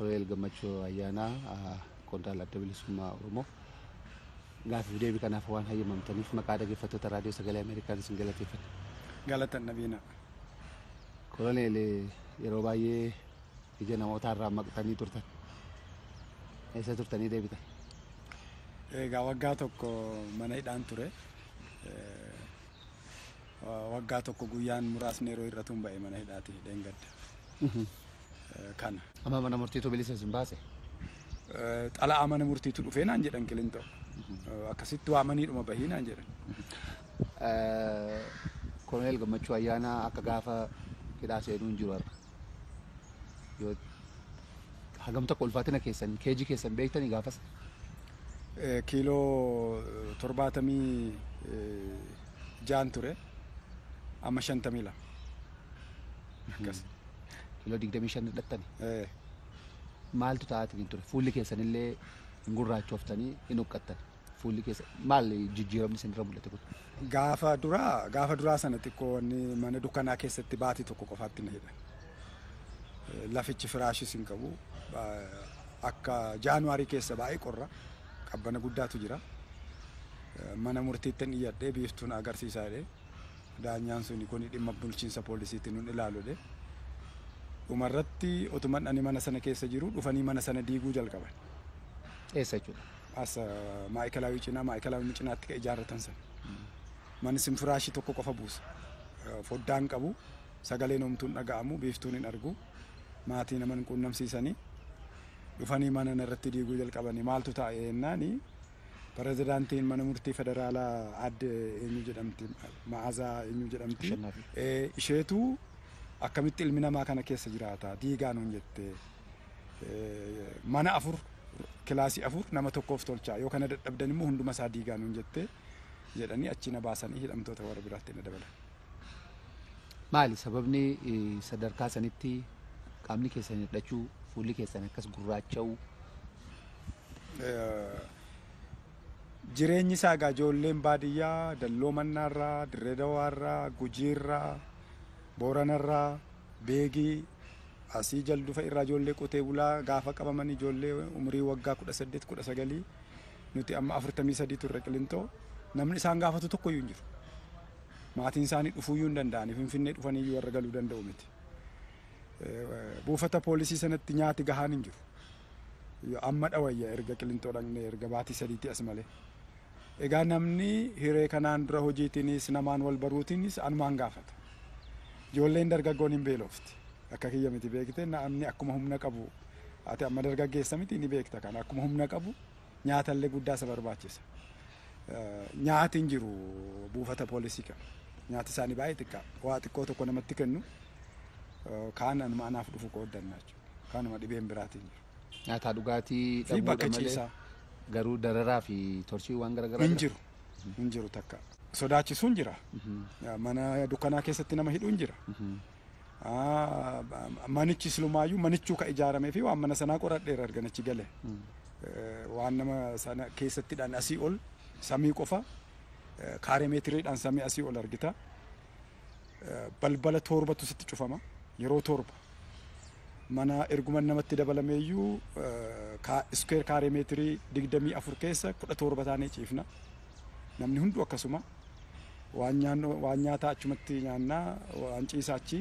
Koloneel Gammachuu Ayyaanaa, qondaala Adda Bilisummaa Oromoo, gaaffiif deebii kanaaf waan hayyamamtaniif maqaa dhaggeeffattoota Raadiyoo Sagalee Ameerikaan isin galateeffanna. Galatan nabiina. Koloneel, yeroo baay'ee ija namootaa irraa maqtanii turtan. Eessa turtanii deebitan? Egaa waggaa tokko mana hidhaan ture. Waggaa tokko guyyaan muraasni yeroo irratuun ba'e mana hidhaati dheengadda. Kana. Amma mana murtiitu bilisa isin baase? Xala'aa mana murtiitu dhufee naan jedhan Qilintoo. Akkasitti waamaniidhuma bahii naan jedhan. Koloneel Gammachuu Ayyaanaa akka gaafa hidhaa seenuu hin jiru har'a. Yoo hagam tokko ulfaatina keessan keejii keessan beektanii gaafas? Kiiloo 76 ture. Amma 52. Akkas. Kiiloo 25 hidhattani. Maaltu ta'aatiin ture? Fuulli keessanillee hin gurraachoftanii, hin huqqattan. Fuulli keessa maal jijjiiramni isinirra mul'ate kun? Gaafa duraa sana xiqqoo wanni mana dukkanaa keessatti baatii tokko qofaatti na hidhan. Lafichi firaashis hin qabu. Akka Jaanuwaarii keessa baay'ee qorra. Qabbana guddaatu jira. Mana murtiitti hin iyyadhee, biiftuun agarsiisaa jedhee. Daanyaan suni kun dhimma bulchiinsa poolisiitti nun ilaalu jedhee. Dhumarratti otuman ani mana sana keessa jiru dhufanii mana sana diiguu jalqaban. Eessa jechuudha? As Maa'ikalaawii cinaa, Maa'ikalaawii cinaatti kan ijaarratan sana. Manni sin firaashii tokko qofa buusa. Foddaan qabu, sagaleen homtuun dhaga'amu, biiftuun hin argu. Maatii nama hin quunnamsiisanii dhufanii mana irratti diiguu jalqabanii. Maaltu taa'e jennaani, pirezidaantiin mana murtii federaalaa aadde eenyu jedhamti, Ma'aazaa eenyu jedhamti. Ashannaafi. Isheetu akkamitti ilmi namaa kana keessa jiraata, diigaa nuun jette, mana afur, kilaasii afur nama tokkoof tolchaa, yoo kana dadhabdan immoo hunduma isaa diigaa nuun jette jedhanii achi na baasanii hidhamtoota warra biraatti na dabalan. Maali sababni sadarkaa sanitti qaamni keessan hidhachuu, fuulli keessan akkas gurraacha'uu? Jireenyi isaa egaa ijoolleen baadiyyaa Dalloo Mannaarraa, Dirree Dawaarraa, Gujiirraa, Booranarraa, Beegii, asii jaldufa irraa ijoollee qotee bulaa gaafa qabaman ijoollee umurii waggaa 18, 19, nuti amma 43 turre Qilintoo, namni isaan gaafatu tokkoyyuu hin jiru. Maatiin isaanii dhufuuyyuu hin danda'ani. Finfinnee dhufaniyyuu warra galuu danda'u miti. Buufata poolisii sanatti nyaati gahaan hin jiru. Amma dhawayya erga Qilintoo dhaqnee erga baatii 3tti as malee. Egaa namni hiree kanaan dura hojiitiinis namaan wal baruutiinis anumaan gaafata. Ijoolleen dargaggoon hin beelofti. Akka kiyya miti beekte, namni akkuma humna qabu, ati amma dargaggeessa miti, ni beekta kana, akkuma humna qabu nyaatallee guddaa isa barbaachisa. Nyaati hin jiru buufata poolisii kana. Nyaati isaanii baay'ee xiqqaa. Waa xiqqoo tokko namatti kennu, kaan anuma anaaf dhufu qooddanna jechuudha. Kaanuma dhibeen biraatiin jiru. Nyaataa dhugaatii Fi bakka dhabuudha malee ciisaa. garuu dararaa fi torchii waan garaagaraa Hin jira? jiru. Hin jiru takka. Sodaachisuun jira. Mana dukkanaa keessatti nama hidhuun jira. Manichi silumaayyuu manichuu ka ijaaramee fi waan mana sanaa qoradheera erga achi gale. Waan nama sana keessattidhaan asii ol samii qofa, kaaree meetiriidhaan samii asii ol argita. Balbala torbatu sitti cufama yeroo 7. Mana erguma namatti dabalameeyyuu square kaaree meetirii 24 keessa 17 taanee ciifna. Namni hunduu akkasuma waan nyaannu, waan nyaataa achumatti nyaannaa, waan ciisaa achi,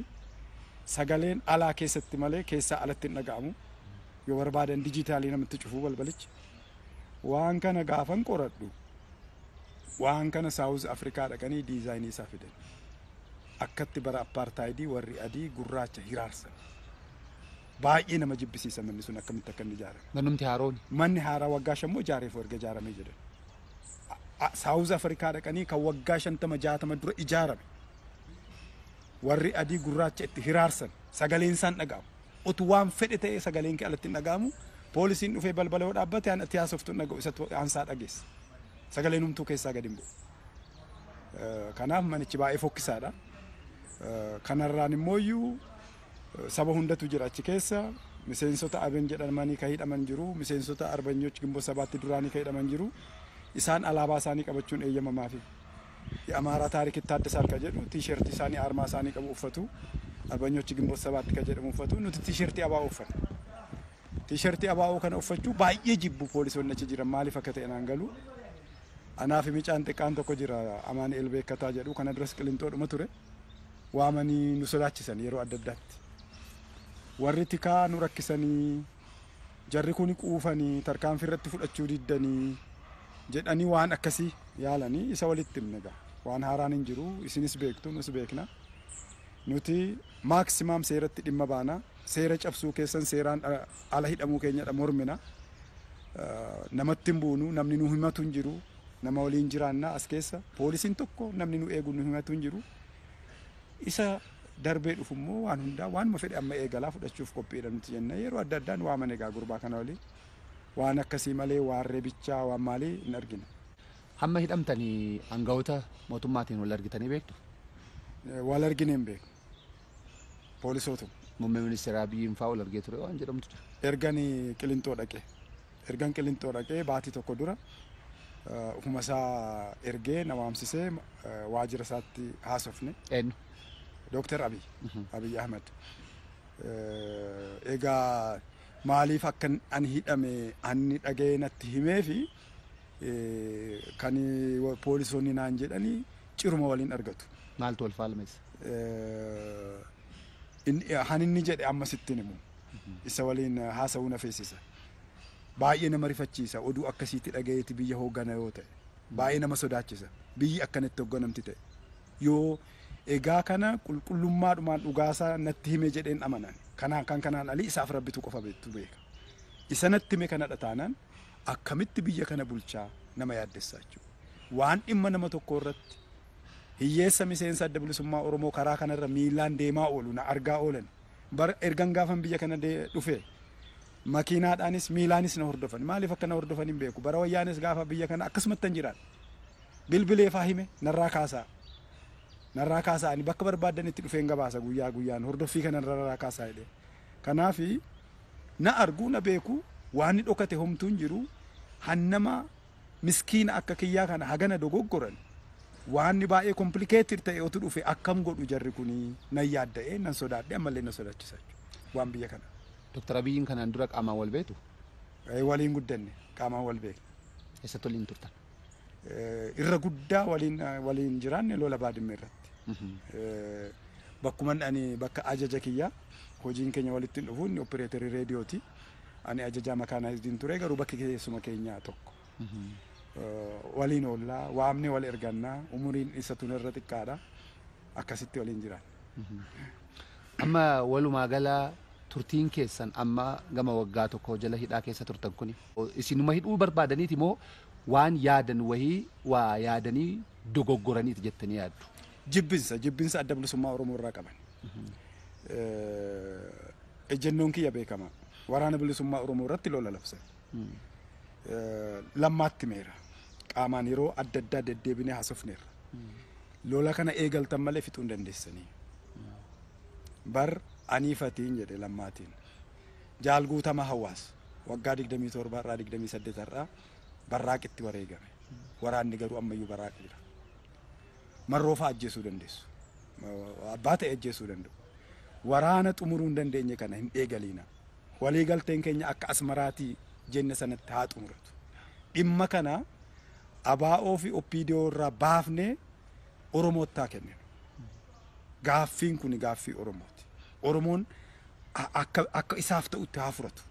sagaleen alaa keessatti malee keessaa alatti hin dhaga'amu. Yoo barbaadan dijitaalii namatti cufuu balbalichi. Waan kana gaafan qoradhu, waan kana South Africa dhaqanii diizaayinii isaa fidan. Akkatti bara apartaayidii warri adii gurraacha hiraarsan. Baay'ee nama jibbisiisa manni sun akkamitti akka inni ijaarame. Manumti haaroon. Manni haaraa waggaa shammoo ijaareef erga ijaaramee jedhan. South Africa dhaqanii kan waggaa 50, 60 dura ijaarame. Warri adii gurraacha itti hiraarsan, sagaleen isaan dhaga'amu. Utuu waan fedhe ta'ee sagaleen kee alatti hin dhaga'amu. Poolisiin dhufee balbala yoo dhaabbate an ati haasoftu hin dhaga'u, isatu ansaa dhageessa. Sagaleen humtuu keessaa gadi hin bu'u. Kanaaf manichi baay'ee fokkisaadha. Kanarraan immooyyuu saba hundatu jira achi keessa. Miseensota Aben jedhamanii kan hidhaman jiru. Miseensota Arbanyoch Gimboo Sabaatti duraanii kan hidhaman jiru. Isaan alaabaa isaanii qabachuun eeyyamamaafi. የአማራ ታሪክ ይታደሳል ka jedhu tiishertii isaanii armaa isaanii qabu uffatu. Arbanyochi Gimboo Sabaatti ka jedhamu uffatu. Nuti tiishertii ABO uffanna. Tiishartii ABO kana uffachuu baay'ee jibbu poolisoonni achi jiran maaliif akka ta'e naan galu. Anaa fi mucaan xiqqaan tokko jira Amaanu'el Beekkataa jedhu kana duras Qilinxoodhuma ture. Waamanii nu sodaachisan yeroo adda addaatti. Warri tikaa nu rakkisanii jarri kun quufanii tarkaanfii irratti fudhachuu diddanii jedhanii waan akkasii yaalanii isa walitti himne egaa. Waan haaraan hin jiru isinis beektu nus beekna. Nuti maaksimaam seeratti dhimma baana. Seera cabsuu keessan seeraan ala hidhamuu keenyadha mormina. Namatti hin buunu namni nu himatu hin jiru. Nama waliin jiraanna as keessa poolisiin tokko namni nu eegu nu himatu hin jiru. Isa darbee dhufu immoo waan hundaa waanuma fedhe amma eegalaa fudhachuuf qophiidha nuti jenna yeroo adda addaan waaman egaa gurbaa kana waliin waan akkasii malee waan reebichaa waan maalii hin argine. Hamma hidhamtanii aangawoota mootummaatiin wal argitanii beektu? Wal argine hin beeknu. Poolisootuma. Muummee ministeera Abiyyiin fa'aa wal argee ture waan jedhamtu jira. Ergan Qilinxoo dhaqee. Ergan Qilinxoo dhaqee baatii tokko dura ufuma isaa ergee na waamsisee waajjira isaatti haasofne. Eenyu? Dooktar Abiy. Abiy Ahmed. Egaa maaliif akka ani hidhame anni dhaga'ee natti himee fi kan poolisoonni naan jedhanii ciruma waliin argatu. Maaltu wal faalmeessa? Han inni jedhe amma sittin himu. Isa waliin haasa'uu na feesisa. Baay'ee nama rifachiisa oduu akkasiitti dhagayeeti biyya hooggana yoo ta'e. Baay'ee nama sodaachisa. Biyyi akkanatti hoogganamti ta'e. Yoo egaa kana qulqullummaadhumaan dhugaasaa natti hime jedheen amanan. Kanaan kan kanaan alii isaaf rabbitu qofa beektu beeka. Isa natti hime kanadha taanaan akkamitti biyya kana bulchaa nama yaaddessaa jechuudha. Waan dhimma nama tokko irratti hiyyeessa miseensa adda bilisummaa Oromoo karaa kanarra miilaan deemaa oolu na argaa oolan. Ergan gaafan biyya kana dhufe makiinaadhaanis miilaanis na hordofan. Maaliif akka na hordofan hin beeku. Bara wayyaanis gaafa biyya kana akkasumatti hin jiraan. Bilbilee faa hime narraa kaasaa. Narraa kaasaa ani bakka barbaadanitti dhufeen gabaasa guyyaa guyyaan hordoffii kana narraa kaasaa jedhee. Kanaafi na argu na beeku waan inni dhokate homtuu hin jiru hannama miskiina akka kiyyaa kana hagana dogoggoran waan inni baay'ee komplikeeted ta'e otu dhufe akkam godhu jarri kuni nan yaadda'ee nan sodaadhe ammallee na sodaachisa jechuudha waan biyya kana. Dooktar Abiyyiin kanaan dura qaamaan wal beektu? Waliin guddanne qaamaan wal beekna. Eessatti waliin turtan? Irra guddaa waliin jiraanne lola Baadimmee irratti. Bakkuma ani bakka ajaja kiyyaa hojiin keenya walitti hin dhufu inni opereeterii reediyooti. Ani ajajaa makaanaayizdiin ture garuu bakki keessuma keenyaa tokko. Waliin oollaa waamne wal ergannaa umuriin isa tun irra xiqqaadha akkasitti waliin jiraan. Amma walumaa gala turtiin keessan amma gama waggaa tokko jala hidhaa keessa turtan kuni isinuma hidhuu barbaadaniiti moo waan yaadan wahii waa yaadanii dogoggoraniiti jettanii yaaddu? Jibbinsa adda bilisummaa Oromoo irraa qaban. Ejjennoon kiyya beekama. Waraana bilisummaa Oromoo irratti lola labsan. Lammaatti meera. Qaamaan yeroo adda addaa deddeebinee haasofneerra. Lola kana eegaltan malee fixuu hin dandeessanii. Bar aniifatiin jedhe lammaatiin. Jaal Guutamaa Hawaas waggaa 27 irraa 28 irraa barraaqitti wareegame. Waraanni garuu ammayyuu barraaq jira. Marroofaa ajjeesuu dandeessu. Abbaa ta'e ajjeesuu danda'u. Waraana xumuruu hin dandeenye kana hin eegaliina. Waliigalteen keenya akka Asmaraatii jenne sanatti haa xumuratu. Dhimma kana ABO fi OPDO irraa baafnee Oromootti haa kenninu. Gaaffiin kun gaaffii Oromooti. Oromoon akka isaaf ta'utti haa furatu.